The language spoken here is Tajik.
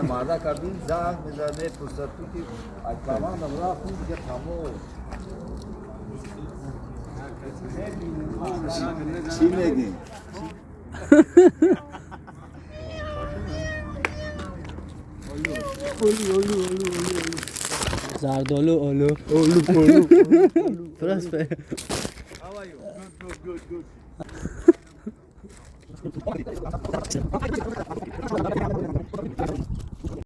Марда кардин занг мезад, мепурсад ту ки командам рафтум, дига тамом. Чӣ мегӣ? Зардолу олу. Олу олу. Просто. How are you? Good, good, good, good.